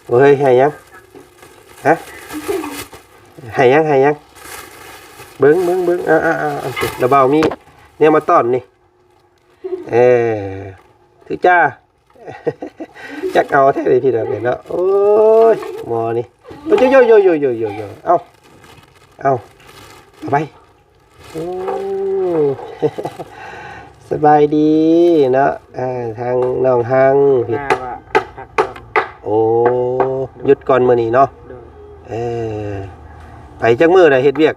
ໂອ້ຍ ໃຫ້ຫຍັງ? ຮະ? ໃຫ້ຫຍັງ? ໃຫ້ຫຍັງ? ເບິ່ງ ເບິ່ງ ເບິ່ງ ເອົາ ເອົາ ເອົາ ລະບ່າວມີແນວມາຕ້ອນນີ້ ເອີ ຖືກຈ້າ ຈັກເອົາແທ້ເລີຍພີ່ນ້ອງເອີຍເນາະ. ໂອ້ຍ ໝໍນີ້ ໂອ້ຍ ໂຢ ໂຢ ໂຢ ເອົາ ເອົາ ເອົາໄປ. ໂອ້ ສະບາຍດີເນາະ ເອີ ທາງນ້ອງຮັງ ມາວ່າພັກຜ່ອນ. ໂອ້ ຢຸດກ່ອນມື້ນີ້ເນາະ. ໂດຍ ເອີ ໄປຈັກມື້ລະເຮັດວຽກ?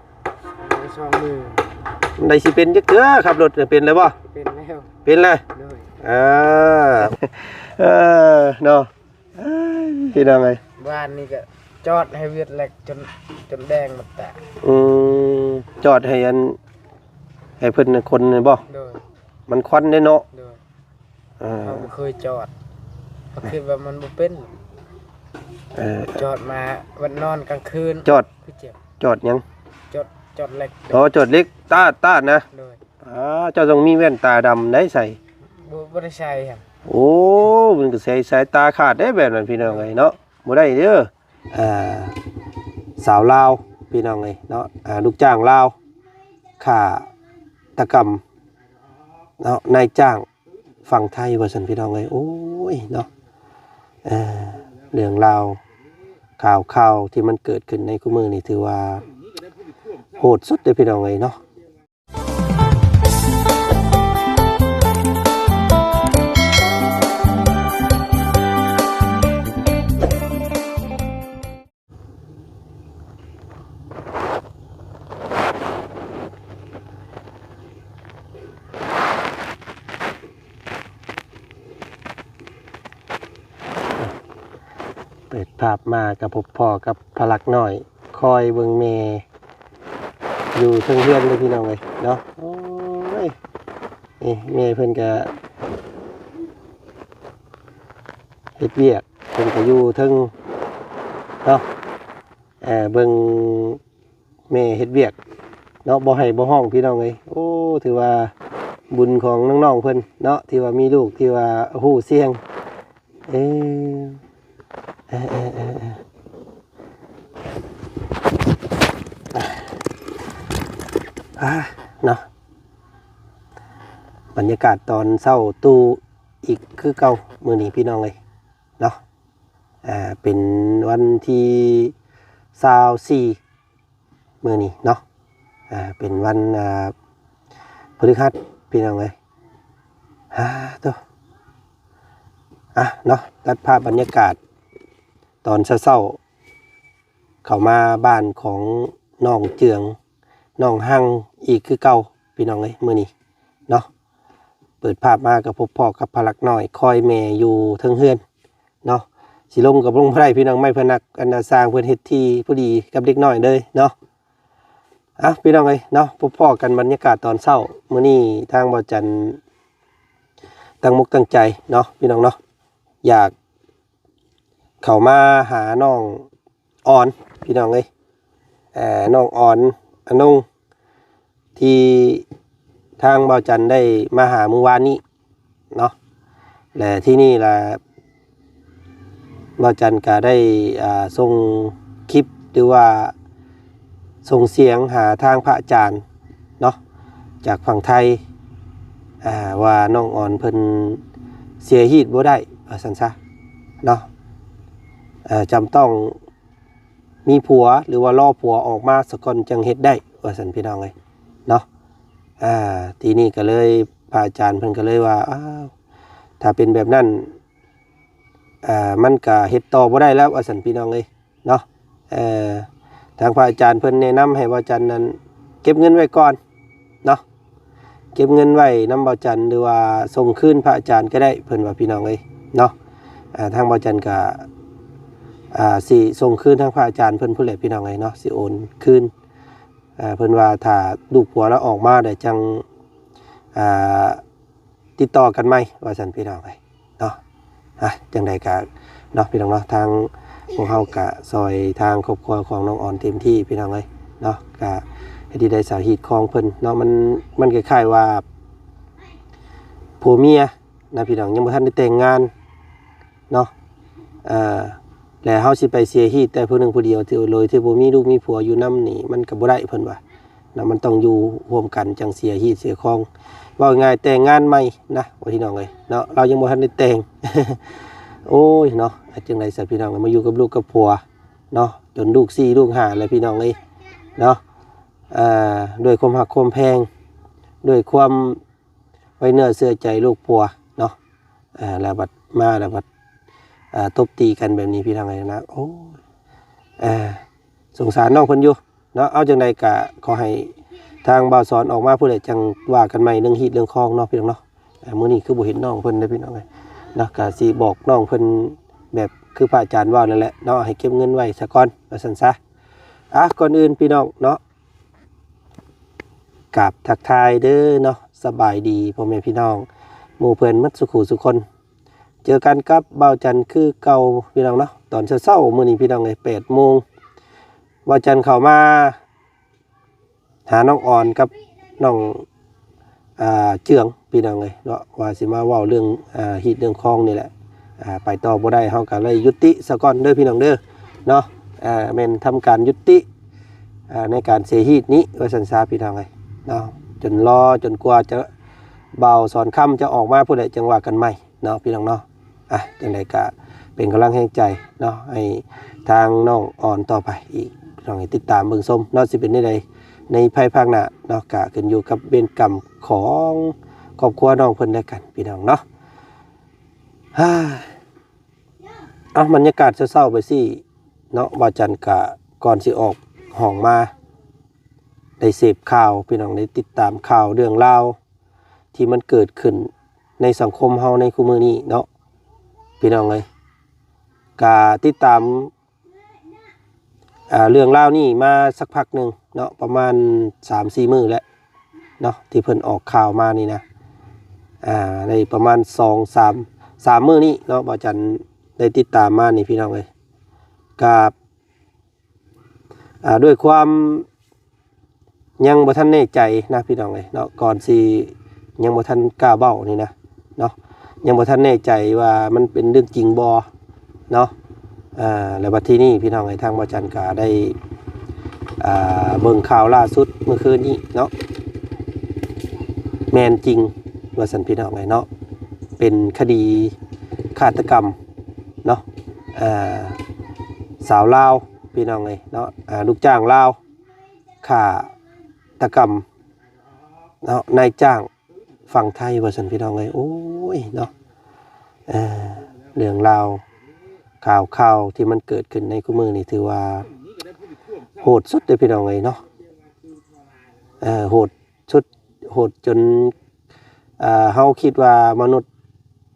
ໄປສອງມື້. ໄດ້ຊິເປັນຈັກເທື່ອ ຂັບລົດເປັນແລ້ວບໍ່? ເປັນແລ້ວ ເປັນແລ້ວ. ໂດຍ ອ່າ ເອີ ເນາະ ເອີຍ ພີ່ນ້ອງເອີຍ ວານນີ້ກໍຈອດໃຫ້ວຽດແລັກຈົນ ຈົນແດງໝົດຕາ. ອືມ ຈອດໃຫ້ອັນ ໃຫ້ເພິ່ນຄົນນີ້ບໍ່? ໂດຍ ມັນຄວັນເດ້ເນາະ. ໂດຍ ເອີ ເຮົາບໍ່ເຄີຍຈອດ ເຮົາຄິດວ່າມັນບໍ່ເປັນ. ເອີ ຈອດມາວັນນອນກາງຄືນ ຈອດ ຄືເຈັບ. ຈອດຫຍັງ? ຈອດ ຈອດເຫຼັກ. ອໍ ຈອດເຫຼັກ ຕາດ ຕາດນະ. ໂດຍ ອ່າ ເຈົ້າຕ້ອງມີແວ່ນຕາດຳໄດ້ໃສ່. ບໍ່ ບໍ່ໄດ້ໃສ່. ໂອ້ ມັນກໍໃສ່ສາຍຕາຂາດເດ້ແບບນັ້ນ ພີ່ນ້ອງເອີຍເນາະ ບໍ່ໄດ້ເດີ. ອ່າ ສາວລາວ ພີ່ນ້ອງເອີຍເນາະ ອ່າ ລູກຈ້າງລາວ ຂ້າຕະກຳເນາະ ນາຍຈ້າງຝັ່ງໄທວ່າຊັ້ນ ພີ່ນ້ອງເອີຍ. ໂອ້ຍເນາະ ເອີ ເລື່ອງລາວ ຂ່າວໆ ທີ່ມັນເກີດຂຶ້ນໃນຄູ່ມື້ນີ້ ຖືວ່າໂຫດສຸດເດ້ ພີ່ນ້ອງເອີຍເນາະ. ເປີດພາບມາກໍພົບພໍ້ກັບພະລັກນ້ອຍ ຄອຍເບິ່ງແມ່ຢູ່ເທິງເຮືອນເລີຍ ພີ່ນ້ອງເອີຍເນາະ. ໂອ້ຍ ນີ້ແມ່ເພິ່ນກະເຮັດວຽກ ເພິ່ນກະຢູ່ເທິງເນາະ ເອີ ເບິ່ງແມ່ເຮັດວຽກເນາະ ບໍ່ໄຫ້ບໍ່ຮ້ອງ ພີ່ນ້ອງເອີຍ. ໂອ້ ຖືວ່າບຸນຂອງນ້ອງໆເພິ່ນເນາະ ທີ່ວ່າມີລູກທີ່ວ່າຮູ້ສຽງ. ເອີ ເອີ ເອີ ເອີ ເອີ ອ່າ ເນາະ ບັນຍາກາດຕອນເຊົ້າຕູ້ອີກຄືເກົ່າມື້ນີ້ ພີ່ນ້ອງເອີຍເນາະ. ອ່າ ເປັນວັນທີຊາວສີ່ ມື້ນີ້ເນາະ ອ່າ ເປັນວັນ ອ່າ ພຶດຫັດ ພີ່ນ້ອງເອີຍ. ອ່າ ໂຕ ອ່ະ ເນາະ ຕັດພາບບັນຍາກາດຕອນເຊົ້າໆ ເຂົ້າມາບ້ານຂອງນ້ອງເຈືອງ ນ້ອງຮັງ ອີກຄືເກົ່າ ພີ່ນ້ອງເອີຍ ມື້ນີ້ເນາະ. ເປີດພາບມາກໍພົບພໍ້ກັບພະລັກນ້ອຍ ຄອຍແມ່ຢູ່ເທິງເຮືອນເນາະ. ຊິລົງກໍລົງບໍ່ໄດ້ ພີ່ນ້ອງ ໄມ້ພະນັກ ອັນນ່າ ຊ່າງເພິ່ນເຮັດທີ່ພໍດີກັບເດັກນ້ອຍເລີຍເນາະ. ອ່ະ ພີ່ນ້ອງເອີຍເນາະ ພົບພໍ້ກັນບັນຍາກາດຕອນເຊົ້າມື້ນີ້ ທາງບ່າວຈັນຕັ້ງມົກຕັ້ງໃຈເນາະ ພີ່ນ້ອງເນາະ ຢາກເຂົ້າມາຫານ້ອງອອນ ພີ່ນ້ອງເອີຍ ເອີ ນ້ອງອອນ ອານົງ ທີ່ທາງບ່າວຈັນໄດ້ມາຫາມື້ວານນີ້ເນາະ ແລະ ທີ່ນີ້ລະ ບ່າວຈັນກະໄດ້ ອ່າ ສົ່ງຄລິບ ຫຼືວ່າສົ່ງສຽງຫາທາງພະອາຈານເນາະ ຈາກຝັ່ງໄທ ອ່າ ວ່ານ້ອງອອນເພິ່ນເສຍຊີວິດບໍ່ໄດ້ ວ່າຊັ້ນຊະເນາະ ເອີ ຈຳຕ້ອງ ມີຜົວ ຫຼືວ່າລໍຜົວອອກມາສາກ່ອນຈັ່ງເຮັດໄດ້ ວ່າຊັ້ນ ພີ່ນ້ອງເອີຍເນາະ. ອ່າ ທີນີ້ກໍເລີຍ ພະອາຈານເພິ່ນກໍເລີຍວ່າ ອ້າວ ຖ້າເປັນແບບນັ້ນ ອ່າ ມັນກໍເຮັດຕໍ່ບໍ່ໄດ້ແລ້ວ ວ່າຊັ້ນ ພີ່ນ້ອງເອີຍເນາະ. ເອີ ທາງພະອາຈານເພິ່ນແນະນຳໃຫ້ບ່າວຈັນນັ້ນເກັບເງິນໄວ້ກ່ອນເນາະ. ເກັບເງິນໄວ້ນຳບ່າວຈັນ ຫຼືວ່າສົ່ງຄືນພະອາຈານກໍໄດ້ ເພິ່ນວ່າ ພີ່ນ້ອງເອີຍເນາະ. ອ່າ ທາງບ່າວຈັນກໍ ອ່າ ຊິສົ່ງຄືນທາງພະອາຈານເພິ່ນພຸ້ນແຫຼະ ພີ່ນ້ອງເອີຍເນາະ ຊິໂອນຄືນ. ອ່າ ເພິ່ນວ່າຖ້າລູກຜົວລາວອອກມາແລ້ວຈັ່ງ ອ່າ ຕິດຕໍ່ກັນໃໝ່ ວ່າຊັ້ນ ພີ່ນ້ອງເອີຍ ເນາະ. ອ່ະ ຈັ່ງໃດກະເນາະ ພີ່ນ້ອງເນາະ ທາງພວກເຮົາກະຊ່ອຍທາງຄອບຄົວຂອງນ້ອງອອນເຕັມທີ່ ພີ່ນ້ອງເອີຍເນາະ. ກະເຮັດໃຫ້ໄດ້ສາຮີດຂອງເພິ່ນເນາະ ມັນ ມັນຄ້າຍໆວ່າຜົວເມຍນະ ພີ່ນ້ອງ ຍັງບໍ່ທັນໄດ້ແຕ່ງງານເນາະ ເອີ ແ ແຕ່ເຮົາຊິໄປເສຍຮີດແຕ່ຜູ້ໜຶ່ງຜູ້ດຽວ ທີ່ ໂດຍທີ່ບໍ່ມີລູກມີຜົວຢູ່ນຳນີ້ ມັນກໍບໍ່ໄດ້ ເພິ່ນວ່ານະ. ມັນຕ້ອງຢູ່ຮ່ວມກັນ ຈັ່ງເສຍຮີດເສຍຄອງ. ເວົ້າງ່າຍໆ ແຕ່ງງານໃໝ່ນະ ພີ່ນ້ອງເອີຍເນາະ, ລາວຍັງບໍ່ທັນໄດ້ແຕ່ງ. ໂອ້ຍເນາະ, ເຮັດຈັ່ງໃດຊະ ພີ່ນ້ອງເອີຍ, ມາຢູ່ກັບລູກກັບຜົວເນາະ ຈົນລູກສີ່ລູກຫ້າແລ້ວ ພີ່ນ້ອງເອີຍເນາະ. ເອີ ດ້ວຍຄວາມຮັກຄວາມແພງ ດ້ວຍຄວາມໄວ້ເນື້ອເຊື່ອໃຈລູກຜົວເນາະ. ເອີ ແລ້ວບັດມາ ແລ້ວບັດ ເອີ ຕົບຕີກັນແບບນີ້ ພີ່ນ້ອງເອີຍນະ. ໂອ້ຍ ເອີ ສົງສານນ້ອງເພິ່ນຢູ່ເນາະ. ເອົາ ຈັ່ງໃດກະຂໍໃຫ້ທາງບ່າວສອນອອກມາພຸ້ນແຫຼະ ຈັ່ງວ່າກັນໃໝ່ເລື່ອງຮີດເລື່ອງຄອງເນາະ ພີ່ນ້ອງເນາະ. ເອີ ມື້ນີ້ຄືບໍ່ເຫັນນ້ອງເພິ່ນເດ້ ພີ່ນ້ອງເອີຍເນາະ. ກະຊິບອກນ້ອງເພິ່ນແບບຄືພະອາຈານເວົ້ານັ້ນແຫຼະເນາະ, ໃຫ້ເກັບເງິນໄວ້ສາກ່ອນ ວ່າຊັ້ນຊະ. ອ່ະ ກ່ອນອື່ນ ພີ່ນ້ອງເນາະ ກາບທັກທາຍເດີເນາະ, ສະບາຍດີພໍ່ແມ່ພີ່ນ້ອງ ໝູ່ເພື່ອນໝົດສູ່ຄູ່ສູ່ຄົນ. ເຈີກັນກັບບ່າວຈັນຄືເກົ່າ ພີ່ນ້ອງເນາະ, ຕອນເຊົ້າໆມື້ນີ້ ພີ່ນ້ອງເອີຍ ແປດໂມງ ບ່າວຈັນເຂົ້າມາຫານ້ອງອອນກັບນ້ອງ ອ່າ ເຈືອງ ພີ່ນ້ອງເອີຍເນາະ, ວ່າຊິມາເວົ້າເລື່ອງ ອ່າ ຮີດເລື່ອງຄອງນີ້ແຫຼະ. ອ່າ ໄປຕໍ່ບໍ່ໄດ້ ເຮົາກໍເລີຍຢຸດຕິສາກ່ອນເດີ ພີ່ນ້ອງເດີເນາະ. ອ່າ ແມ່ນທຳການຢຸດຕິ ອ່າ ໃນການເສຍຮີດນີ້ ວ່າຊັ້ນຊະ ພີ່ນ້ອງເອີຍເນາະ, ຈົນລໍ ຈົນກວ່າຈະ ບ່າວສອນຄຳຈະອອກມາພຸ້ນແຫຼະ ຈັ່ງວ່າກັນໃໝ່ເນາະ ພີ່ນ້ອງເນາະ. ອ່ະ ຈັ່ງໃດກະເປັນກຳລັງແຮງໃຈເນາະ ໃຫ້ທາງນ້ອງອອນຕໍ່ໄປອີກ ພີ່ນ້ອງໃຫ້ຕິດຕາມເບິ່ງຊົມເນາະ, ຊິເປັນແນວໃດໃນພາຍພາກໜ້າເນາະ, ກະຂຶ້ນຢູ່ກັບເວນກຳຂອງຄອບຄົວນ້ອງເພິ່ນແລ້ວກັນ ພີ່ນ້ອງເນາະ. ເອົ້າ ບັນຍາກາດເຊົ້າໆໄປຊີ້ເນາະ, ບ່າວຈັນກະກ່ອນຊິອອກຫ້ອງມາ ໄດ້ເສບຂ່າວ ພີ່ນ້ອງ ໄດ້ຕິດຕາມຂ່າວເລື່ອງລາວ ທີ່ມັນເກີດຂຶ້ນໃນສັງຄົມເຮົາໃນຄູ່ມື້ນີ້ເນາະ ພີ່ນ້ອງເອີຍ. ກະຕິດຕາມ ອ່າ ເລື່ອງລາວນີ້ມາສັກພັກໜຶ່ງເນາະ, ປະມານສາມສີ່ມື້ແລ້ວເນາະ ທີ່ເພິ່ນອອກຂ່າວມານີ້ນະ. ອ່າ ໄດ້ປະມານສອງສາມ ສາມມື້ນີ້ເນາະ ບ່າວຈັນໄດ້ຕິດຕາມມານີ້ ພີ່ນ້ອງເອີຍ. ກະ ອ່າ ດ້ວຍຄວາມຍັງບໍ່ທັນແນ່ໃຈນະ ພີ່ນ້ອງເອີຍເນາະ, ກ່ອນຊິ ຍັງບໍ່ທັນກ້າເວົ້ານີ້ນະເນາະ, ຍັງບໍ່ທັນແນ່ໃຈວ່າມັນເປັນເລື່ອງຈິງບໍ່ເນາະ. ອ່າ ແລ້ວບັດທີນີ້ ພີ່ນ້ອງເອີຍ ທາງບ່າວຈັນກະໄດ້ ອ່າ ເບິ່ງຂ່າວລ່າສຸດມື້ຄືນນີ້ເນາະ, ແມ່ນຈິງວ່າຊັ້ນ ພີ່ນ້ອງເອີຍເນາະ, ເປັນຄະດີຄາດຕະກຳເນາະ. ອ່າ ຊາວລາວ ພີ່ນ້ອງເອີຍເນາະ, ອ່າ ລູກຈ້າງລາວ ຂ້າຕະກຳເນາະ ນາຍຈ້າງຝັ່ງໄທວ່າຊັ້ນ ພີ່ນ້ອງເອີຍ. ໂອ້ຍເນາະ ເອີ ເລື່ອງລາວຂ່າວໆທີ່ມັນເກີດຂຶ້ນໃນຄູ່ມື້ນີ້ ຖືວ່າໂຫດສຸດເດ້ ພີ່ນ້ອງເອີຍເນາະ. ເອີ ໂຫດສຸດ ໂຫດຈົນ ອ່າ ເຮົາຄິດວ່າມະນຸດ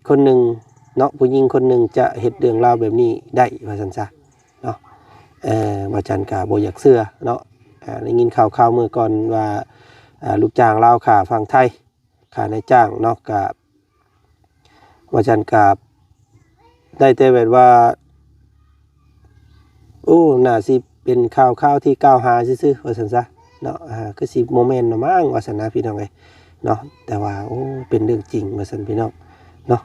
ຄົນໜຶ່ງເນາະ ຜູ້ຍິງຄົນໜຶ່ງຈະເຮັດເລື່ອງລາວແບບນີ້ໄດ້ ວ່າຊັ້ນຊະເນາະ. ເອີ ບ່າວຈັນກະບໍ່ຢາກເຊື່ອເນາະ, ອ່າ ໄດ້ຍິນຂ່າວໆເມື່ອກ່ອນວ່າ ອ່າ ລູກຈ້າງລາວຂ້າຝັ່ງໄທ ຂ້ານາຍຈ້າງເນາະ, ກະ ວ່າຊັ້ນ ກະໄດ້ແຕ່ແບບວ່າ ໂອ້ ໜ້າຊິເປັນຂ່າວໆທີ່ກ່າວຫາຊື່ໆ ວ່າຊັ້ນຊະເນາະ, ອ່າ ຄືຊິບໍ່ແມ່ນລະມັ້ງ ວ່າຊັ້ນນະ ພີ່ນ້ອງເອີຍເນາະ. ແຕ່ວ່າ ໂອ້ ເປັນເລື່ອງຈິງ ວ່າຊັ້ນ ພີ່ນ້ອງເນາະ.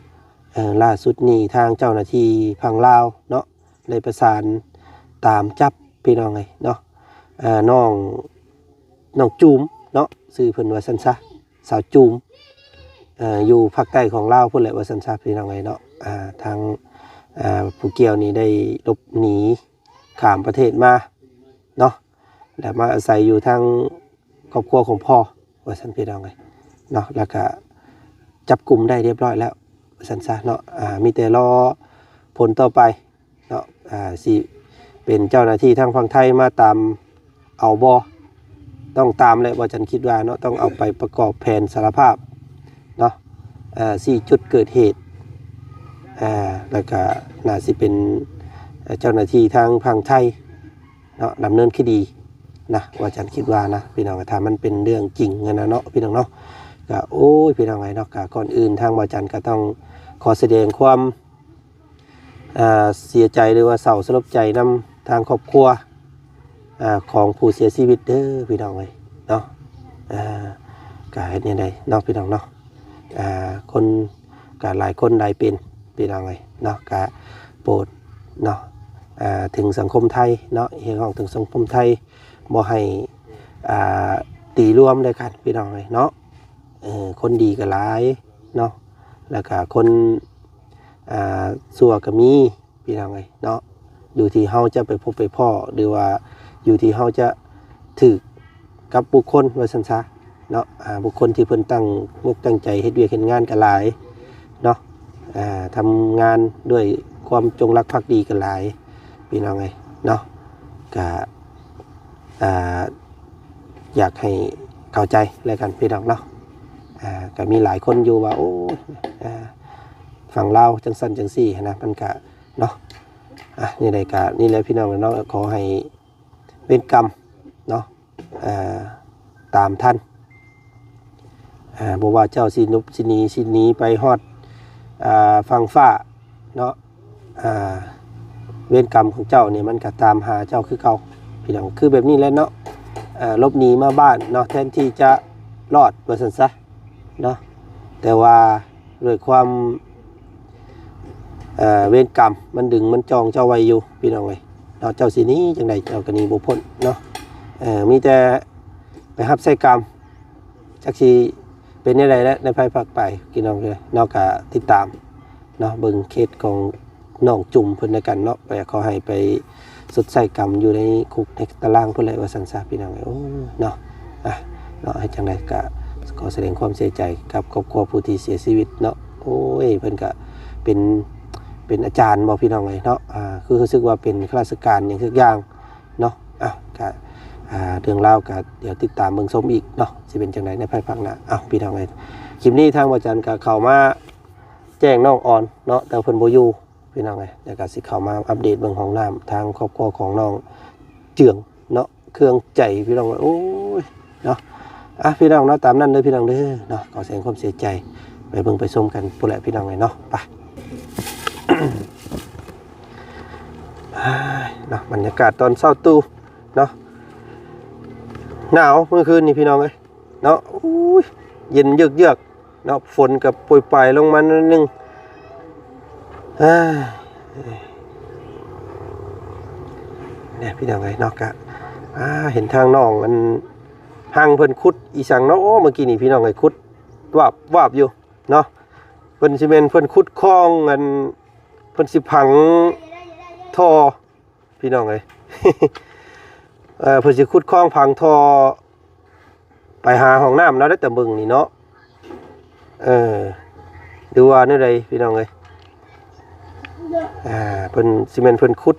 ເອີ ລ່າສຸດນີ້ທາງເຈົ້າໜ້າທີ່ຝັ່ງລາວເນາະ ໄດ້ປະສານຕາມຈັບ ພີ່ນ້ອງເອີຍເນາະ, ເອີ ນ້ອງ ນ້ອງຈູມເນາະ ຊື່ເພິ່ນວ່າຊັ້ນຊະ ສາວຈູມ ເອີ ຢູ່ພາກໃຕ້ຂອງລາວພຸ້ນແຫຼະ ວ່າຊັ້ນຊະ ພີ່ນ້ອງເອີຍເນາະ. ອ່າ ທາງ ອ່າ ຜູ້ກ່ຽວນີ້ໄດ້ຫຼົບໜີຂ້າມປະເທດມາເນາະ ແລະ ມາອາໄສຢູ່ທາງຄອບຄົວຂອງພໍ່ ວ່າຊັ້ນ ພີ່ນ້ອງເອີຍເນາະ, ແລ້ວກະຈັບກຸມໄດ້ຮຽບຮ້ອຍແລ້ວ ວ່າຊັ້ນຊະເນາະ. ອ່າ ມີແຕ່ລໍຜົນຕໍ່ໄປ ເນາະ ອ່າ ຊິເປັນເຈົ້າໜ້າທີ່ທາງຝັ່ງໄທມາຕາມເອົາບໍ່ ຕ້ອງຕາມແຫຼະ ບ່າວຈັນຄິດວ່າເນາະ, ຕ້ອງເອົາໄປປະກອບແຜນສາລະພາບເນາະ, ເອີ ຊີ້ຈຸດເກີດເຫດ ເອີ ແລ້ວກະໜ້າຊິເປັນ ເອີ ເຈົ້າໜ້າທີ່ທາງຝັ່ງໄທເນາະ ດຳເນີນຄະດີນະ ບ່າວຈັນຄິດວ່ານະ ພີ່ນ້ອງ. ຖ້າມັນເປັນເລື່ອງຈິງຫັ້ນນະເນາະ ພີ່ນ້ອງເນາະ, ກະ ໂອ້ຍ ພີ່ນ້ອງເອີຍເນາະ, ກະກ່ອນອື່ນທາງບ່າວຈັນກະຕ້ອງຂໍສະແດງຄວາມ ອ່າ ເສຍໃຈ ຫຼືວ່າເສົ້າສະຫຼົບໃຈນຳທາງຄອບຄົວ ອ່າ ຂອງຜູ້ເສຍຊີວິດເດີ ພີ່ນ້ອງເອີຍເນາະ. ອ່າ ກະເຮັດແນວໃດເນາະ ພີ່ນ້ອງເນາະ, ອ່າ ຄົນກະຫຼາຍຄົນຫຼາຍເປັນ ພີ່ນ້ອງເອີຍເນາະ, ກະໂປດເນາະ ອ່າ ເຖິງສັງຄົມໄທເນາະ, ຮຽກຮ້ອງເຖິງສັງຄົມໄທ ບໍ່ໃຫ້ ອ່າ ຕີລວມແລ້ວກັນ ພີ່ນ້ອງເອີຍເນາະ. ເອີ ຄົນດີກໍຫຼາຍເນາະ ແລ້ວກໍຄົນ ອ່າ ຊົ່ວກໍມີ ພີ່ນ້ອງເອີຍເນາະ. ຢູ່ທີ່ເຮົາຈະໄປພົບໄປພໍ້ ຫຼືວ່າຢູ່ທີ່ເຮົາຈະຖືກກັບບຸກຄົນວ່າຊັ້ນຊະເນາະ. ອ່າ ບຸກຄົນທີ່ເພິ່ນຕັ້ງອົກຕັ້ງໃຈເຮັດວຽກເຮັດງານກໍຫຼາຍເນາະ, ອ່າ ທຳງານດ້ວຍຄວາມຈົງລັກພັກດີກໍຫຼາຍ ພີ່ນ້ອງເອີຍເນາະ. ກະ ອ່າ ຢາກໃຫ້ເຂົ້າໃຈແລ້ວກັນ ພີ່ນ້ອງເນາະ. ອ່າ ກະມີຫຼາຍຄົນຢູ່ວ່າ ໂອ້ຍ ອ່າ ຝັ່ງລາວຈັ່ງຊັ້ນຈັ່ງຊີ້ຫັ້ນນະ, ມັນກະເນາະ. ອ່າ ແນວໃດກະນີ້ແຫຼະ ພີ່ນ້ອງເນາະ, ຂໍໃຫ້ເວນກຳເນາະ ອ່າ ຕາມທັນ. ອ່າ ບໍ່ວ່າເຈົ້າຊິຫຼົບ ຊິໜີ ຊິໜີໄປຮອດ ອ່າ ຝັ່ງຟ້າເນາະ, ອ່າ ເວນກຳຂອງເຈົ້ານີ້ມັນກໍຕາມຫາເຈົ້າຄືເກົ່າ ພີ່ນ້ອງ. ຄືແບບນີ້ແຫຼະເນາະ, ອ່າ ຫຼົບໜີມາບ້ານເນາະ ແທນທີ່ຈະລອດວ່າຊັ້ນຊະເນາະ, ແຕ່ວ່າດ້ວຍຄວາມ ເອີ ເວນກຳມັນດຶງມັນຈ່ອງເຈົ້າໄວ້ຢູ່ ພີ່ນ້ອງເອີຍເນາະ. ເຈົ້າຊິໜີຈັ່ງໃດ ເຈົ້າກໍໜີບໍ່ພົ້ນເນາະ. ເອີ ມີແຕ່ໄປຮັບໃຊ້ກຳ ຈັກຊິເປັນແນວໃດແຫຼະ ໃນພາຍພາກໄປ ພີ່ນ້ອງເອີຍເນາະ. ກໍຕິດຕາມເນາະ ເບິ່ງເຄສຂອງນ້ອງຈຸ່ມເພິ່ນນຳກັນເນາະ, ກໍຂໍໃຫ້ໄປຊົດໃຊ້ກຳຢູ່ໃນຄຸກໃນຕາລາງພຸ້ນແຫຼະ ວ່າຊັ້ນຊະ ພີ່ນ້ອງເອີຍ. ໂອ້ ເນາະ ອ່ະ ເນາະ ເຮັດຈັ່ງໃດກໍຂໍສະແດງຄວາມເສຍໃຈກັບຄອບຄົວຜູ້ທີ່ເສຍຊີວິດເນາະ. ໂອ້ຍ ເພິ່ນກະເປັນ ເປັນອາຈານບໍ ພີ່ນ້ອງເອີຍເນາະ, ອ່າ ຄືຮູ້ສຶກວ່າເປັນຂ້າລາຊະການຫຍັງສັກຢ່າງເນາະ. ອ່ະ ກະ ອ່າ ເລື່ອງລາວກະດຽວຕິດຕາມເບິ່ງຊົມອີກເນາະ, ຊິເປັນຈັ່ງໃດໃນພາຍພາກໜ້າ. ເອົ້າ ພີ່ນ້ອງເອີຍ ຄລິບນີ້ທາງວາຈັນກະເຂົ້າມາແຈ້ງນ້ອງອອນເນາະ, ແຕ່ເພິ່ນບໍ່ຢູ່ ພີ່ນ້ອງເອີຍ. ແລ້ວກະຊິເຂົ້າມາອັບເດດເບິ່ງຫ້ອງນ້ຳທາງຄອບຄົວຂອງນ້ອງເຈືອງເນາະ. ເຄືອງໃຈ ພີ່ນ້ອງເອີຍ ໂອ້ຍ ເນາະ. ອ່ະ ພີ່ນ້ອງເນາະ ຕາມນັ້ນເດີ ພີ່ນ້ອງເດີເນາະ, ຂໍສະແດງຄວາມເສຍໃຈ. ໄປເບິ່ງໄປຊົມກັນພຸ້ນແຫຼະ ພີ່ນ້ອງເອີຍເນາະ. ໄປ ເນາະ ບັນຍາກາດຕອນເຊົ້າຕູ້ເນາະ, ໜາວມື້ຄືນນີ້ ພີ່ນ້ອງເອີຍເນາະ. ໂອ້ຍ ເຢັນເຍືອກໆ ເນາະ, ຝົນກໍໂປຍປາຍລົງມາໜ້ອຍໜຶ່ງ. ເອີ ນີ້ພີ່ນ້ອງເອີຍເນາະ, ກະ ອ່າ ເຫັນທາງນ້ອງອັນຮັງເພິ່ນຂຸດອີ່ສັງເນາະ. ໂອ້ ເມື່ອກີ້ນີ້ພີ່ນ້ອງເອີຍ ຂຸດວາບໆຢູ່ເນາະ. ເພິ່ນຊິແມ່ນເພິ່ນຂຸດຄອງ ອັນ ເພິ່ນຊິຝັງທໍ່ ພີ່ນ້ອງເອີຍ ເອີ ເພິ່ນຊິຂຸດຄອງຝັງທໍ່ໄປຫາຫ້ອງນ້ຳເນາະ, ໄດ້ແຕ່ເບິ່ງນີ້ເນາະ. ເອີ ຫຼືວ່າແນວໃດ ພີ່ນ້ອງເອີຍ. ອ່າ ເພິ່ນຊິແມ່ນເພິ່ນຂຸດ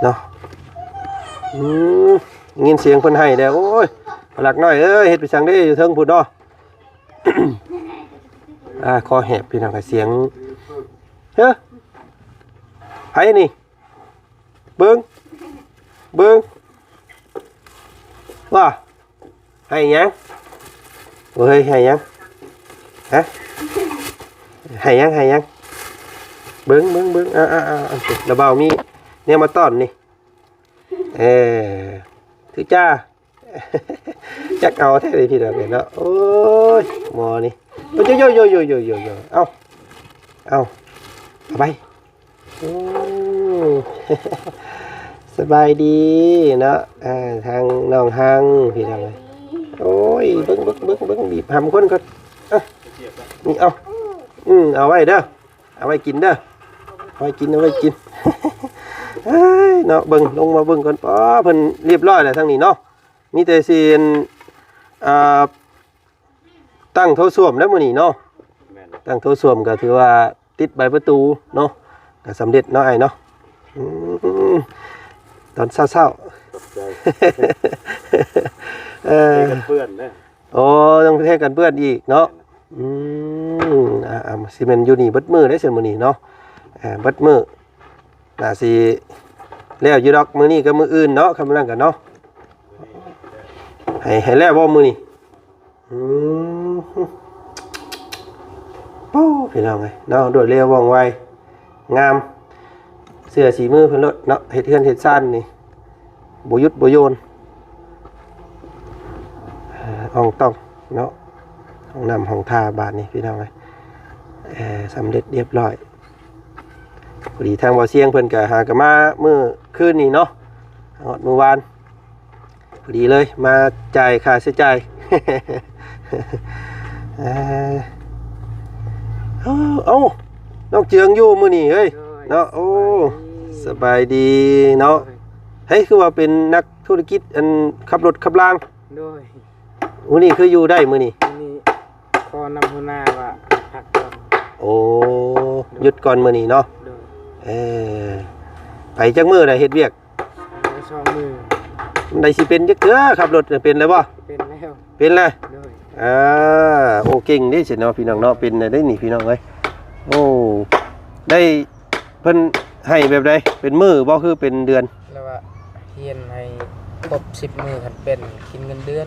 ເນາະ. ອືມ ຍິນສຽງເພິ່ນໄຫ້ແລ້ວ. ໂອ້ຍ ພະລັກນ້ອຍເອີຍ ເຮັດໄປສັງເດ້ ຢູ່ເທິງພຸ້ນເນາະ. ອ່າ ຄໍແຫບ ພີ່ນ້ອງ ສຽງ ເຮີ ໃຜນີ້? ເບິ່ງ ເບິ່ງ ວ່າ ໄຫ້ຫຍັງ? ໂອ້ຍ ໄຫ້ຫຍັງ? ຮະ? ໄຫ້ຫຍັງ? ໄຫ້ຫຍັງ? ເບິ່ງ ເບິ່ງ ເບິ່ງ ເອົາ ເອົາ ເອົາ ລະເບົາມີແນວມາຕ້ອນນີ້. ເອີ ຖືຈ້າ ຈັກເອົາແທ້ເດ ພີ່ນ້ອງເອີຍເນາະ. ໂອ້ຍ ໝໍນີ້ ໂອ້ຍ ໂຢ ໂຢ ເອົາ ເອົາ ເອົາໄປ. ໂອ້ ສະບາຍດີເນາະ ເອີ ທາງນ້ອງຮັງ ພີ່ນ້ອງເອີຍ. ໂອ້ຍ ເບິ່ງ ເບິ່ງ ເບິ່ງ ເບິ່ງ ບີບຫຳຄົນກ່ອນ. ເອົາ ນີ້ ເອົາ ອືມ ເອົາໄວ້ເດີ ເອົາໄວ້ກິນເດີ ເອົາໄວ້ກິນ ເອົາໄວ້ກິນ. ເອີຍ ເນາະ ເບິ່ງ ລົງມາເບິ່ງກ່ອນ. ອໍ ເພິ່ນລຽບຮ້ອຍແລ້ວທາງນີ້ເນາະ, ມີແຕ່ຊິ ອ່າ ຕັ້ງໂຖສ້ວມແລ້ວມື້ນີ້ເນາະ. ແມ່ນ ຕັ້ງໂຖສ້ວມກໍຖືວ່າຕິດໃບປະຕູເນາະ, ກໍສຳເລັດເນາະອ້າຍເນາະ. ອືມ ຕອນເຊົ້າໆ ຂອບໃຈ. ເອີ ໃຫ້ກັນເປື້ອນເດ້. ໂອ້ ຕ້ອງເຮັດກັນເປື້ອນອີກເນາະ. ແມ່ນ. ອືມ ອ່າ ຊິແມ່ນຢູ່ນີ້ເບິດມື້ເດ້ຊັ້ນມື້ນີ້ເນາະ. ເອີ ເບິດມື້ ໜ້າຊິແລ້ວຢູ່ດອກ ມື້ນີ້ກັບມື້ອື່ນເນາະ, ຄຳນັ້ນກັນເນາະ. ໃຫ້ ໃຫ້ແລ້ວບໍ່ມື້ນີ້? ອືມ ໂອ້ ພີ່ນ້ອງເອີຍເນາະ, ລວດເລັວວ່ອງໄວ ງາມ ເຊື່ອສີມືເພິ່ນໂລດເນາະ. ເຮັດເຮືອນເຮັດຊານນີ້ບໍ່ຢຸດບໍ່ໂຍນ. ເອີ ອ່ອງຕ່ອງເນາະ, ຫ້ອງນ້ຳຫ້ອງທ່າບາດນີ້ ພີ່ນ້ອງເອີຍ. ເອີ ສຳເລັດລຽບຮ້ອຍ. ພໍດີທາງບໍ່ສຽງເພິ່ນກໍຫາກໍມາມື້ຄືນນີ້ເນາະ ຮອດມື້ວານ ພໍດີເລີຍມາຈ່າຍຄ່າໃຊ້ຈ່າຍ ເອີ ເອົ້າ ນ້ອງເຈືອງຢູ່ມື້ນີ້ເຮີ້ຍ ໂດຍ ເນາະ ໂອ້ ສະບາຍດີ ສະບາຍດີເນາະ ໂດຍ ເຮີ້ຍ ຄືວ່າເປັນນັກທຸລະກິດ ອັນ ຂັບລົດຂັບລາງ ໂດຍ ມື້ນີ້ຄືຢູ່ໄດ້ມື້ນີ້ ມື້ນີ້ຂໍນຳຫົວໜ້າວ່າພັກກ່ອນ ໂອ້ ຢຸດກ່ອນມື້ນີ້ເນາະ ໂດຍ ເອີ ໄປຈັກມື້ແລ້ວເຮັດວຽກ ໄດ້ສອງມື້ ໄດ້ຊິເປັນຈັກເທື່ອ ຂັບລົດເປັນແລ້ວບໍ່ ເປັນແລ້ວ ເປັນແລ້ວ ໂດຍ ອ່າ ໂອ້ ເກັ່ງເດ້ຊັ້ນເນາະ ພີ່ນ້ອງເນາະ ເປັນແລ້ວເດ້ນີ້ ພີ່ນ້ອງເອີຍ ໂອ້ ໄດ້ ເພິ່ນໃຫ້ແບບໃດ ເປັນມື້ບໍ່ ຄືເປັນເດືອນ ແລ້ວວ່າຮຽນໃຫ້ຄົບສິບມື້ ຄັນເປັນກິນເງິນເດືອນ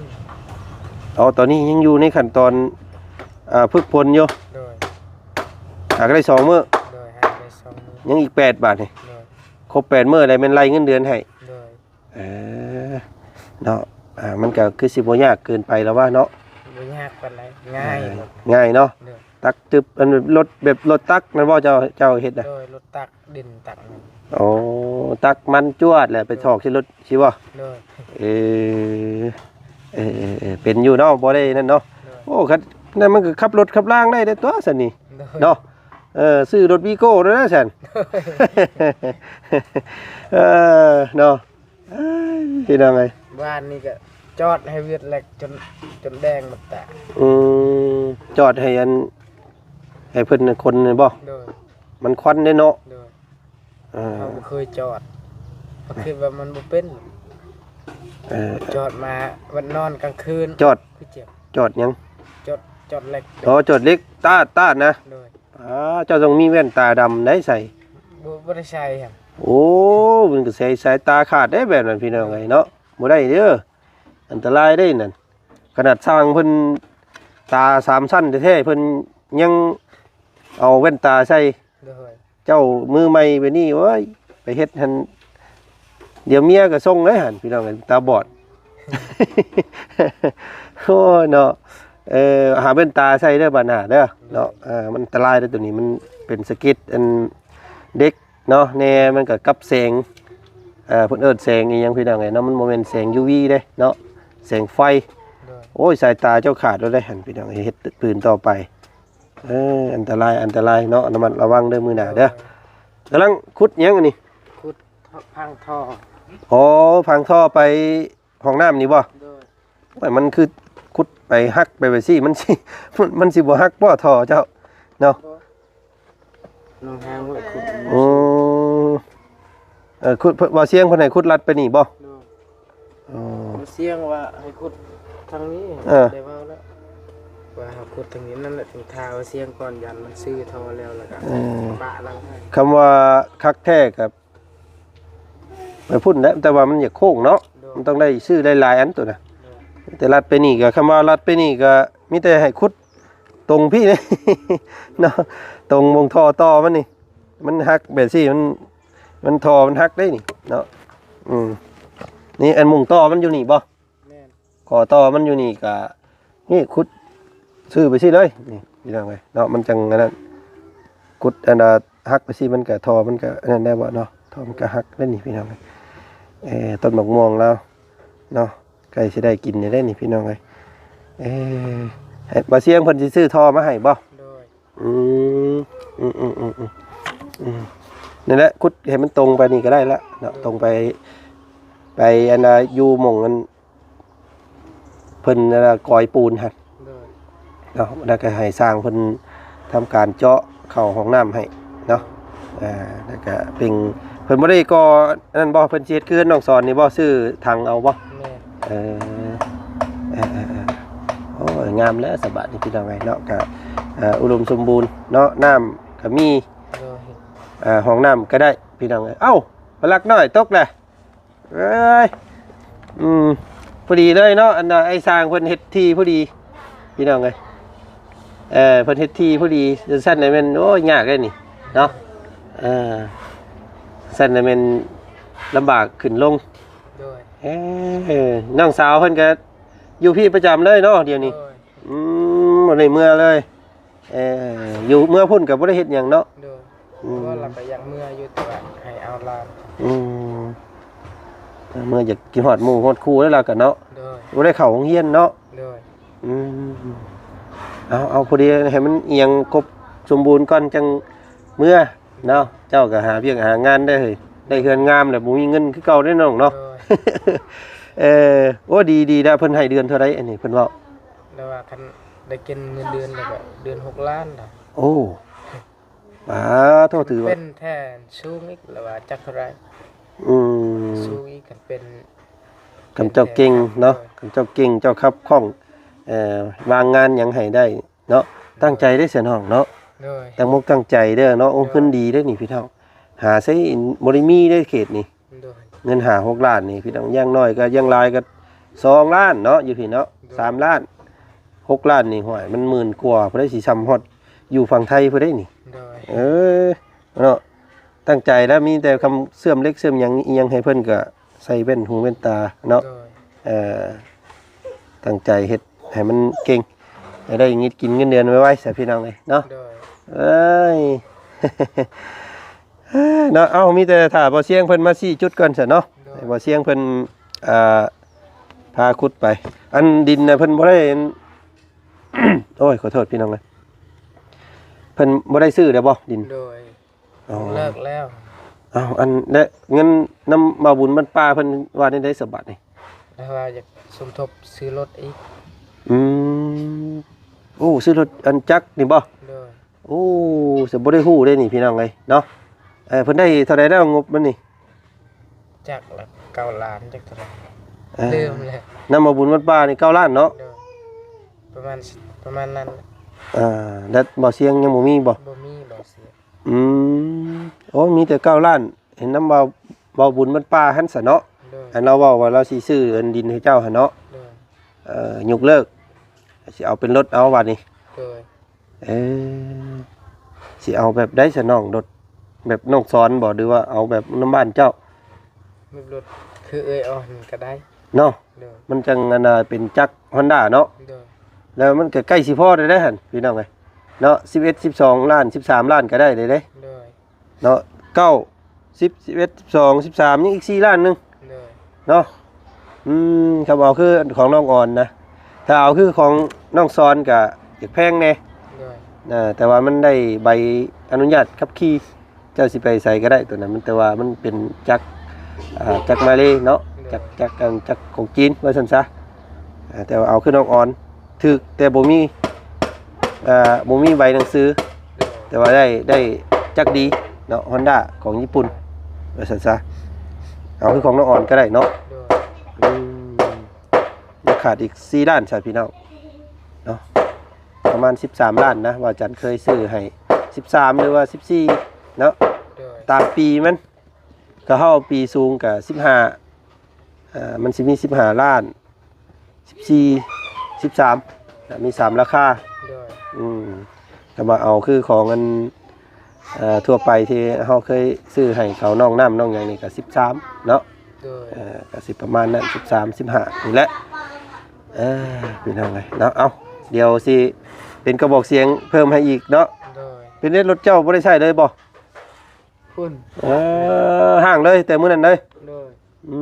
ອໍ ຕອນນີ້ຍັງຢູ່ໃນຂັ້ນຕອນ ອ່າ ຝຶກຝົນຢູ່ ໂດຍ ຫາກໍໄດ້ສອງມື້ ໂດຍ ຫາໄດ້ສອງມື້ ຍັງອີກແປດບາດນີ້ ໂດຍ ຄົບແປດມື້ແລ້ວແມ່ນໄລ່ເງິນເດືອນໃຫ້ ໂດຍ ເອີ ເນາະ ອ່າ ມັນກໍຄືຊິບໍ່ຍາກເກີນໄປແລ້ວວ່າເນາະ ບໍ່ຍາກປານໃດ ງ່າຍ ເອີ ງ່າຍເນາະ ໂດຍ ຕັກຕຶບ ອັນລົດແບບລົດຕັກນັ້ນບໍ່ ເຈົ້າ ເຈົ້າເຮັດນະ ໂດຍ ລົດຕັກດິນຕັກມັນ ໂອ້ ຕັກມັນຈວດແລ້ວໄປຖອກໃສ່ລົດຊິບໍ່ ໂດຍ ເອີ ເອີ ເປັນຢູ່ເນາະ ບໍ່ໄດ້ນັ້ນເນາະ ໂດຍ ໂອ້ ຄັນນັ້ນມັນກໍຂັບລົດຂັບລາງໄດ້ເດ້ຕົວະຊັ້ນນີ້ ໂດຍ ເນາະ ເອີ ຊື້ລົດວີໂກ້ໂລດນະຊັ້ນ ໂດຍ ເອີ ເນາະ ເອີຍ ພີ່ນ້ອງເອີຍ ວານນີ້ກໍຈອດໃຫ້ວຽດແລັກຈົນ ຈົນແດງໝົດຕາ ອືມ ຈອດໃຫ້ອັນ ໃຫ້ເພິ່ນຄົນນີ້ບໍ່ ໂດຍ ມັນຄວັນເດ້ເນາະ ໂດຍ ເອີ ເຮົາບໍ່ເຄີຍຈອດ ເຮົາຄິດວ່າມັນບໍ່ເປັນ ເອີ ຈອດມາວັນນອນກາງຄືນ ຈອດ ຄືເຈັບ ຈອດຫຍັງ ຈອດ ຈອດເຫຼັກ ອໍ ຈອດເຫຼັກ ຕາດ ຕາດນະ ໂດຍ ອ່າ ເຈົ້າຕ້ອງມີແວ່ນຕາດຳໄດ້ໃສ່ ບໍ່ ບໍ່ໄດ້ໃສ່ຫຍັງ ໂອ້ ມັນກໍໃສ່ສາຍຕາຂາດເດ້ແບບນັ້ນ ພີ່ນ້ອງເອີຍເນາະ ບໍ່ໄດ້ເດີ ອັນຕະລາຍເດ້ນັ້ນ ຂະໜາດຊ່າງເພິ່ນຕາສາມຊັ້ນແທ້ໆ ເພິ່ນຍັງເອົາແວ່ນຕາໃສ່ ໂດຍ ເຈົ້າມືໃໝ່ແບບນີ້ ໂອ້ຍ ໄປເຮັດຫັ້ນ ດຽວເມຍກໍສົ່ງເລີຍຫັ້ນ ພີ່ນ້ອງເອີຍ ຕາບອດ ໂອ້ຍເນາະ ເອີ ຫາແວ່ນຕາໃສ່ເດີບາດໜ້າເດີເນາະ ໂດຍ ເອີ ມັນອັນຕະລາຍເດີ ໂຕນີ້ມັນເປັນສະເກັດອັນເດັກເນາະ ແດ່ ມັນກໍກັບແສງ ເອີ ເພິ່ນເອີ້ນແສງອີ່ຫຍັງ ພີ່ນ້ອງເອີຍເນາະ ມັນບໍ່ແມ່ນແສງຢູວີເດ້ເນາະ ແສງໄຟ ໂດຍ ໂອ້ຍ ສາຍຕາເຈົ້າຂາດແລ້ວເດ້ຫັ້ນ ພີ່ນ້ອງເອີຍ ເຮັດພື້ນຕໍ່ໄປ ເອີ ອັນຕະລາຍ ອັນຕະລາຍເນາະ ລະມັດລະວັງເດີມື້ໜ້າເດີ ໂດຍ ກຳລັງຂຸດຫຍັງອັນນີ້ ຂຸດ ພັງທໍ່ ອໍ ພັງທໍ່ໄປຫ້ອງນ້ຳນີ້ບໍ່ ໂດຍ ໂອ້ຍ ມັນຄືຂຸດໄປຫັກໄປແບບຊີ້ ມັນຊິ ມັນ ມັນຊິບໍ່ຫັກບໍ່ທໍ່ເຈົ້າເນາະ ບໍ່ ນ້ອງຫາງໄວ້ຂຸດ ອືມ ເອີ ຂຸດ ເພິ່ນ ບໍ່ສຽງເພິ່ນໃຫ້ຂຸດລັດໄປນີ້ບໍ່ ໂດຍ ອໍ ບໍ່ສຽງວ່າໃຫ້ຂຸດທາງນີ້ ເອີ ໄດ້ເວົ້າແລ້ວ ວ່າເຮົາຂຸດທາງນີ້ ນັ້ນແຫຼະ ເຖິງຖ້າວ່າສຽງກ່ອນ ຢ້ານມັນຊື້ທໍ່ແລ້ວ ແລ້ວກໍ ເອີ ປະຫຼັງໃຫ້ ຄຳວ່າຄັກແທ້ກໍໄປພຸ້ນແຫຼະ ແຕ່ວ່າມັນຢາກໂຄ້ງເນາະ ໂດຍ ມັນຕ້ອງໄດ້ຊື້ຫຼາຍໆອັນໂຕນະ ໂດຍ ແຕ່ລັດໄປນີ້ກໍ ຄຳວ່າລັດໄປນີ້ກໍມີແຕ່ໃຫ້ຂຸດຕົງພີ້ເນາະ ຕົງໝ່ອງທໍ່ຕໍ່ມັນນີ້ ມັນຫັກແບບຊີ້ ມັນ ມັນ ທໍ່ມັນຫັກເດ້ນີ້ເນາະ ອືມ ນີ້ອັນໝ່ອງຕໍ່ມັນຢູ່ນີ້ບໍ່ ແມ່ນ ຂໍ້ຕໍ່ມັນຢູ່ນີ້ກະ ນີ້ຂຸດຊື່ໄປຊີ້ເລີຍ ນີ້ພີ່ນ້ອງເອີຍເນາະ ມັນຈັ່ງອັນນັ້ນ ຂຸດອັນນ່າຫັກໄປຊີ້ ມັນກະ ທໍ່ມັນກະອັນນັ້ນໄດ້ບໍ່ເນາະ ທໍ່ມັນກະຫັກໄດ້ນີ້ພີ່ນ້ອງເອີຍ ເອີ ຕົ້ນໝາກມ່ວງລາວເນາະ ໃກ້ຊິໄດ້ກິນແລ້ວເດ້ນີ້ພີ່ນ້ອງເອີຍ ເອີ ໃຫ້ບ່າວຊຽງເພິ່ນຊິຊື້ທໍ່ມາໃຫ້ບໍ່ ໂດຍ ອືມ ອືມ ອືມ ອືມ ອືມ ນັ້ນແຫຼະ ຂຸດໃຫ້ມັນຕົງໄປນີ້ກໍໄດ້ລະເນາະ ຕົງໄປ ໄປອັນນ່າ ຢູ່ໝ່ອງອັນ ເພິ່ນອັນນ່າ ກອຍປູນຫັ້ນ ໂດຍ ເນາະ ແລ້ວກໍໃຫ້ຊ່າງເພິ່ນທຳການເຈາະເຂົ້າຫ້ອງນ້ຳໃຫ້ເນາະ ອ່າ ແລ້ວກໍເປັນ ເພິ່ນບໍ່ໄດ້ກໍ່ອັນນັ້ນບໍ່ ເພິ່ນຊິເຮັດຄືເຮືອນນ້ອງສອນນີ້ບໍ່ ຊື້ຖັງເອົາບໍ່ ແມ່ນ ເອີ ເອີ ເອີ ເອີ ໂອ້ຍ ງາມແລ້ວສະບາດນີ້ພີ່ນ້ອງເອີຍເນາະ ກະ ເອີ ອຸດົມສົມບູນເນາະ ນ້ຳກະມີ ໂດຍ ເອີ ຫ້ອງນ້ຳກະໄດ້ພີ່ນ້ອງເອີຍ ເອົ້າ ປາລັກນ້ອຍຕົກແລ້ວ ເອີຍ ອືມ ພໍດີເລີຍເນາະ ອັນນ່າ ໄອ້ຊ່າງເພິ່ນເຮັດທີ່ພໍດີ ພີ່ນ້ອງເອີຍ ເອີ ເພິ່ນເຮັດທີ່ພໍດີ ຊັ້ນນະແມ່ນ ໂອ້ຍ ຍາກເດ້ນີ້ເນາະ ເອີ ຊັ້ນນະແມ່ນລຳບາກຂຶ້ນລົງ ໂດຍ ເອີ ນ້ອງສາວເພິ່ນກໍຢູ່ພີ້ປະຈຳເລີຍເນາະ ດຽວນີ້ ໂດຍ ອືມ ບໍ່ໄດ້ເມືອເລີຍ ເອີ ຢູ່ເມືອພຸ້ນກໍບໍ່ໄດ້ເຮັດຫຍັງເນາະ ໂດຍ ອືມ ແຕ່ວ່າລາວກໍຢາກເມືອຢູ່ ແຕ່ວ່າໃຫ້ເອົາຫຼານ. ອືມ ເມືອຢາກກິນຮອດໝູ່ຮອດຄູ່ແລ້ວລາວກໍເນາະ. ໂດຍ ບໍ່ໄດ້ເຂົ້າໂຮງຮຽນເນາະ. ໂດຍ ອືມ ເອົາ ເອົາ ພໍດີໃຫ້ມັນອີ່ຫຍັງຄົບສົມບູນກ່ອນຈັ່ງເມືອເນາະ. ເຈົ້າກໍຫາວຽກຫາງານໄດ້ເຮີ້ຍ ໄດ້ເຮືອນງາມແລ້ວ ບໍ່ມີເງິນຄືເກົ່າເດ້ນ້ອງເນາະ. ໂດຍ ເອີ ໂອ້ ດີໆ ແລ້ວເພິ່ນໃຫ້ເດືອນເທົ່າໃດອັນນີ້ເພິ່ນເວົ້າ? ແລ້ວວ່າຄັນໄດ້ກິນເງິນເດືອນແລ້ວກໍເດືອນຫົກລ້ານລະ. ໂອ້ ປາໂທ້ ຖືວ່າເປັນແທ້ສູງອີກ ແລ້ວວ່າຈັກເທົ່າໃດ. ອືມ ສູງອີກ ຄັນເປັນ ຄັນເຈົ້າເກັ່ງເນາະ. ໂດຍ ຄັນເຈົ້າເກັ່ງ ເຈົ້າຂັບຄ່ອງ ເອີ ວາງງານຫຍັງໃຫ້ໄດ້ເນາະ. ໂດຍ ຕັ້ງໃຈເດ້ຊະນ້ອງເນາະ. ໂດຍ ຕັ້ງອົກຕັ້ງໃຈເດີເນາະ. ໂອ້ ໂດຍ ເງິນດີເດ້ນີ້ພີ່ນ້ອງ ຫາໃຊ້ບໍ່ໄດ້ມີເດ້ເຂດນີ້. ໂດຍ ເງິນຫ້າຫົກລ້ານນີ້ພີ່ນ້ອງ ຢ່າງໜ້ອຍກໍ ຢ່າງຫຼາຍກໍສອງລ້ານເນາະ ຢູ່ພີ້ເນາະ. ໂດຍ ສາມລ້ານ ຫົກລ້ານນີ້ ຫ້ວຍ ມັນໝື່ນກວ່າພຸ້ນເດ້ ຊິຊ່ຳຮອດຢູ່ຝັ່ງໄທພຸ້ນເດ້ນີ້. ໂດຍ ເອີ ເນາະ ຕັ້ງໃຈແລ້ວ ມີແຕ່ຄຳເຊື່ອມເຫຼັກເຊື່ອມຫຍັງອີ່ຫຍັງໃຫ້ເພິ່ນ ກໍໃສ່ແວ່ນຫູແວ່ນຕາເນາະ. ໂດຍ ເອີ ຕັ້ງໃຈເຮັດໃຫ້ມັນເກັ່ງ ໃຫ້ໄດ້ກິນເງິນເດືອນໄວໆຊະພີ່ນ້ອງເອີຍເນາະ. ໂດຍ ເອີຍ ເນາະ ເອົາ ມີແຕ່ຖ້າບໍ່ສຽງເພິ່ນມາຊີ້ຈຸດກ່ອນຊະເນາະ. ໂດຍ ໃຫ້ບໍ່ສຽງເພິ່ນ ອ່າ ພາຂຸດໄປ. ອັນດິນນະເພິ່ນບໍ່ໄດ້ ໂອ້ຍ ຂໍໂທດພີ່ນ້ອງເອີຍ ເພິ່ນບໍ່ໄດ້ຊື້ແລ້ວບໍ່ດິນ? ໂດຍ ອໍ ເລີກແລ້ວ. ເອົ້າ ອັນ ແລະ ເງິນນຳບ່າວບຸນບ້ານປ່າເພິ່ນວ່າແນວໃດສະບາດນີ້? ລາວວ່າຢາກສົມທົບຊື້ລົດອີກ. ອືມ ໂອ້ ຊື້ລົດອັນຈັກນີ້ບໍ່? ໂດຍ ໂອ້ ສະ ບໍ່ໄດ້ຮູ້ເດ້ນີ້ພີ່ນ້ອງເອີຍເນາະ. ເອີ ເພິ່ນໄດ້ເທົ່າໃດແລ້ວງົບມັນນີ້? ຈັກລະເກົ້າລ້ານ ຈັກເທົ່າໃດ ເອີ ລືມແລ້ວ. ນຳບ່າວບຸນວັດປ່ານີ້ເກົ້າລ້ານເນາະ? ໂດຍ ປະມານ ປະມານນັ້ນແຫຼະ. ອ່າ ແລ້ວບ່າວຊຽງຍັງບໍ່ມີບໍ່? ບໍ່ມີ ບ່າວຊຽງ. ອືມ ໂອ້ ມີແຕ່ເກົ້າລ້ານ ເຫັນນຳບ່າວ ບ່າວບຸນວັດປ່າຫັ້ນສະເນາະ. ໂດຍ ອັນລາວເວົ້າວ່າລາວຊິຊື້ອັນດິນໃຫ້ເຈົ້າຫັ້ນເນາະ. ໂດຍ ເອີ ຍົກເລີກ ຊິເອົາເປັນລົດເອົາບາດນີ້. ໂດຍ ເອີ ຊິເອົາແບບໃດຊະນ້ອງ? ລົດແບບນ້ອງສອນບໍ່ ຫຼືວ່າເອົາແບບນຳບ້ານເຈົ້າ? ແບບລົດຄືເອື້ອຍອອນກໍໄດ້ເນາະ. ໂດຍ ມັນຈັ່ງອັນນ່າເປັນຈັກຮອນດ້າເນາະ. ໂດຍ ແລ້ວມັນກໍໃກ້ຊິພໍແລ້ວເດ້ຫັ້ນ ພີ່ນ້ອງເອີຍເນາະ. ສິບເອັດ ສິບສອງລ້ານ ສິບສາມລ້ານກໍໄດ້ເດ້. ໂດຍ ເນາະ ເກົ້າ ສິບ ສິບເອັດ ສິບສອງ ສິບສາມ ຍັງອີກສີ່ລ້ານໜຶ່ງ. ໂດຍ ເນາະ ອືມ ຄັນເອົາຄືຂອງນ້ອງອອນນະ ຖ້າເອົາຄືຂອງນ້ອງສອນກະຢາກແພງແດ່. ໂດຍ ເອີ ແຕ່ວ່າມັນໄດ້ໃບອະນຸຍາດຂັບຂີ່ ເຈົ້າຊິໄປໃສກໍໄດ້ໂຕນັ້ນ ມັນ ແຕ່ວ່າມັນເປັນຈັກ ອ່າ ຈັກມາເລເນາະ. ໂດຍ ຈັກ ຈັກ ອັນ ຈັກຂອງຈີນວ່າຊັ້ນຊະ. ອ່າ ແຕ່ວ່າເອົາຄືນ້ອງອອນ ຖືກແຕ່ບໍ່ມີ ເອີ ບໍ່ມີໃບໜັງສື ໂດຍ ແຕ່ວ່າໄດ້ ໄດ້ຈັກດີເນາະ ຮອນດ້າຂອງຍີ່ປຸ່ນວ່າຊັ້ນຊະ. ເອົາຄືຂອງນ້ອງອອນກໍໄດ້ເນາະ. ໂດຍ ອືມ ຍັງຂາດອີກສີ່ລ້ານຊະພີ່ນ້ອງເນາະ. ປະມານສິບສາມລ້ານນະ ວ່າຈັນເຄີຍຊື້ໃຫ້ສິບສາມ ຫຼືວ່າສິບສີ່ເນາະ. ໂດຍ ຕາມປີມັນ ກໍເຮົາປີສູງກໍສິບຫ້າ ເອີ ມັນຊິມີສິບຫ້າລ້ານ ສິບສີ່ ສິບສາມ ມີສາມລາຄາ. ໂດຍ ອືມ ຖ້າວ່າເອົາຄືຂອງອັນ ເອີ່ ທົ່ວໄປທີ່ເຮົາເຄີຍຊື້ໃຫ້ເຂົາ ນ້ອງນ້ຳນ້ອງຫຍັງນີ້ກໍສິບສາມເນາະ. ໂດຍ ເອີ ກໍຊິປະມານນັ້ນ ສິບສາມ ສິບຫ້ານີ້ແຫຼະ. ເອີ ພີ່ນ້ອງເອີຍເນາະ ເອົາ ດຽວຊິເປັນກະບອກສຽງເພີ່ມໃຫ້ອີກເນາະ. ໂດຍ ເປັນໄດ ລົດເຈົ້າບໍ່ໄດ້ໃຊ້ເລີຍບໍ່? ພຸ້ນ ເອີ ຫ້າງເລີຍ ແຕ່ມື້ນັ້ນເລີຍ. ໂດຍ ອື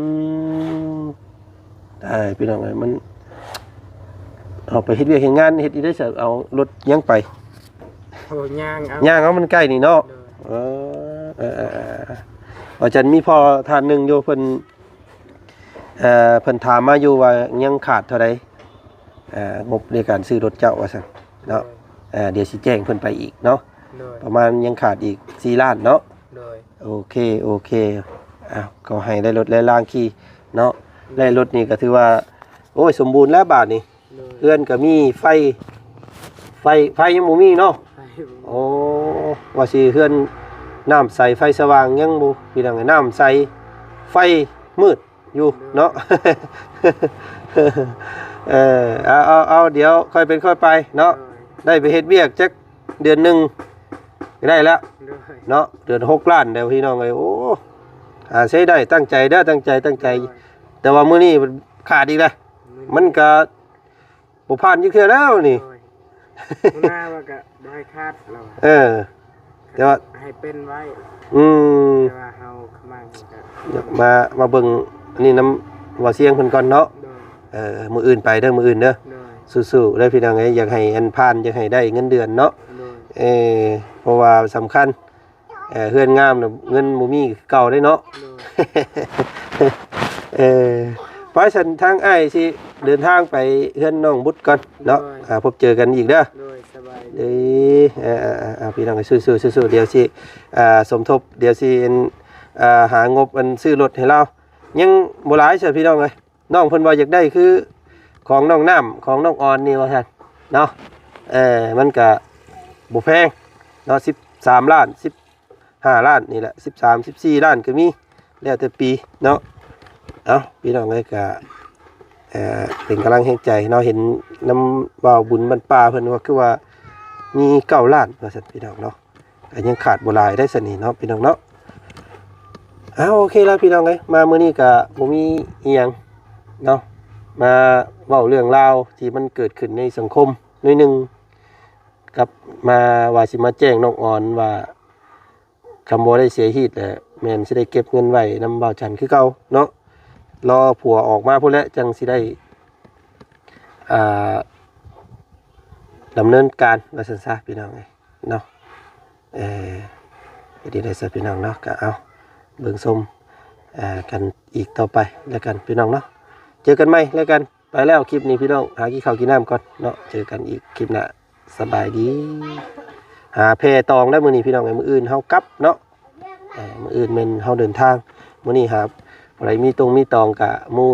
ມ ຕາຍ ພີ່ນ້ອງເອີຍ ມັນ ເອົາໄປເຮັດວຽກເຮັດງານ ເຮັດອີ່ໄດ້ສະ ເອົາລົດຫຍັງໄປ? ໂອ້ ຍ່າງເອົາ ຍ່າງເອົາ ມັນໃກ້ນີ້ເນາະ. ໂດຍ ເອີ ເອີ ເອີ ເອີ ອາຈານມີພໍ່ທ່ານໜຶ່ງຢູ່ ເພິ່ນ ເອີ ເພິ່ນຖາມມາຢູ່ວ່າຍັງຂາດເທົ່າໃດ ເອີ ງົບໃນການຊື້ລົດເຈົ້າວ່າຊັ້ນເນາະ. ໂດຍ ເອີ ດຽວຊິແຈ້ງເພິ່ນໄປອີກເນາະ. ໂດຍ ປະມານຍັງຂາດອີກສີ່ລ້ານເນາະ. ໂດຍ ໂອເຄ ໂອເຄ ອ້າວ ກໍໃຫ້ໄດ້ລົດໄດ້ລາງຂີ່ເນາະ. ໂດຍ ໄດ້ລົດນີ້ກໍຖືວ່າ ໂອ້ຍ ສົມບູນແລ້ວບາດນີ້. ໂດຍ ເຮືອນກໍມີໄຟ ໄຟ ໄຟຍັງບໍ່ມີເນາະ. ໄຟບໍ່ມີ ໂອ້ ວ່າຊິເຮືອນນ້ຳໃສໄຟສະຫວ່າງຍັງບໍ່ ພີ່ນ້ອງເອີຍ ນ້ຳໃສໄຟມືດ ຢູ່ເນາະ. ເອີ ເອົາ ເອົາ ເອົາ ດຽວຄ່ອຍເປັນຄ່ອຍໄປເນາະ. ໂດຍ ໄດ້ໄປເຮັດວຽກຈັກເດືອນໜຶ່ງກໍໄດ້ແລ້ວ. ໂດຍ ເນາະ ເດືອນຫົກລ້ານແລ້ວ ພີ່ນ້ອງເອີຍ. ໂອ້ ຫາໃຊ້ໄດ້ ຕັ້ງໃຈເດີ ຕັ້ງໃຈ ຕັ້ງໃຈ. ໂດຍ ແຕ່ວ່າມື້ນີ້ຂາດອີກແລ້ວ. ມື້ນີ້ ມັນກໍ ບໍ່ຜ່ານຈັກເທື່ອແລ້ວນີ້. ໂດຍ ຫົວໜ້າວ່າກະບໍ່ໃຫ້ຂາດລາວ. ເອີ ແຕ່ວ່າ ໃຫ້ເປັນໄວ້ ອືມ ແຕ່ວ່າເຮົາຂະມັງກໍ ມາ ມາເບິ່ງອັນນີ້ນຳບ່າວຊຽງເພິ່ນກ່ອນເນາະ ໂດຍ ເອີ ມື້ອື່ນໄປເດີ ມື້ອື່ນເດີ ໂດຍ ສູ້ໆເດີພີ່ນ້ອງເອີຍ ຢາກໃຫ້ອັນຜ່ານ ຢາກໃຫ້ໄດ້ເງິນເດືອນເນາະ ໂດຍ ເອີ ເພາະວ່າສຳຄັນ ເອີ ເຮືອນງາມນະ ເງິນບໍ່ມີຄືເກົ່າເດ້ເນາະ ໂດຍ ເອີ ໄປຊັ້ນ ທາງອ້າຍຊິເດີນທາງໄປເຮືອນນ້ອງບຸດກ່ອນເນາະ ໂດຍ ອ່າ ພົບເຈີກັນອີກເດີ ໂດຍ ສະບາຍດີ ເອີ ອ່າ ພີ່ນ້ອງ ສູ້ໆ ສູ້ໆ ດຽວຊິ ອ່າ ສົມທົບ ດຽວຊິ ອ່າ ຫາງົບອັນຊື້ລົດໃຫ້ລາວ ຍັງບໍ່ຫຼາຍຊະພີ່ນ້ອງເອີຍ ນ້ອງເພິ່ນວ່າຢາກໄດ້ຄືຂອງນ້ອງນ້ຳ ຂອງນ້ອງອອນນີ້ວ່າຊັ້ນເນາະ ເອີ ມັນກະບໍ່ແພງເນາະ ສິບສາມລ້ານ ສິບຫ້າລ້ານນີ້ແຫຼະ ສິບສາມ ສິບສີ່ລ້ານກໍມີ ແລ້ວແຕ່ປີເນາະ ເອົ້າ ພີ່ນ້ອງເອີຍ ກະ ເອີ ເປັນກຳລັງແຮງໃຈເນາະ ເຫັນນຳບ່າວບຸນບ້ານປ່າເພິ່ນວ່າຄືວ່າມີເກົ້າລ້ານວ່າຊັ້ນ ພີ່ນ້ອງເນາະ ກໍຍັງຂາດບໍ່ຫຼາຍໄດ໋ຊັ້ນນີ້ເນາະ ພີ່ນ້ອງເນາະ ເອົາ ໂອເຄລະ ພີ່ນ້ອງເອີຍ ມາມື້ນີ້ກໍບໍ່ມີອີ່ຫຍັງເນາະ ມາເວົ້າເລື່ອງລາວທີ່ມັນເກີດຂຶ້ນໃນສັງຄົມໜ້ອຍໜຶ່ງ ກັບມາວ່າຊິມາແຈ້ງນ້ອງອອນວ່າ ຄຳບໍ່ໄດ້ເສຍຮີດແຫຼະ ແມ່ນຊິໄດ້ເກັບເງິນໄວ້ນຳບ່າວຈັນຄືເກົ່າເນາະ ລໍຜົວອອກມາພຸ້ນແຫຼະ ຈັ່ງຊິໄດ້ ອ່າ ດຳເນີນການວ່າຊັ້ນຊະ ພີ່ນ້ອງເອີຍເນາະ ເອີ ເຮັດຈັ່ງໃດຊະ ພີ່ນ້ອງເນາະ ກໍເອົາ ເບິ່ງຊົມ ອ່າ ກັນອີກຕໍ່ໄປແລ້ວກັນ ພີ່ນ້ອງເນາະ ເຈີກັນໃໝ່ແລ້ວກັນ ໄປແລ້ວຄລິບນີ້ ພີ່ນ້ອງ ຫາກິນເຂົ້າກິນນ້ຳກ່ອນເນາະ ເຈີກັນອີກຄລິບໜ້າ ສະບາຍດີ ຫາແພຕອງໄດ້ມື້ນີ້ ພີ່ນ້ອງເອີຍ ມື້ອື່ນເຮົາກັບເນາະ ເອີ ມື້ອື່ນແມ່ນເຮົາເດີນທາງ ມື້ນີ້ຫາຜູ້ໃດມີຕົງມີຕອງກະໝູ່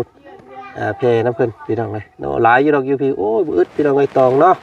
ເອີ ແພນຳເພິ່ນ ພີ່ນ້ອງເອີຍເນາະ ຫຼາຍຢູ່ດອກຢູ່ພີ້ ໂອ້ຍ ບໍ່ອຶດ ພີ່ນ້ອງເອີຍ ຕອງເນາະ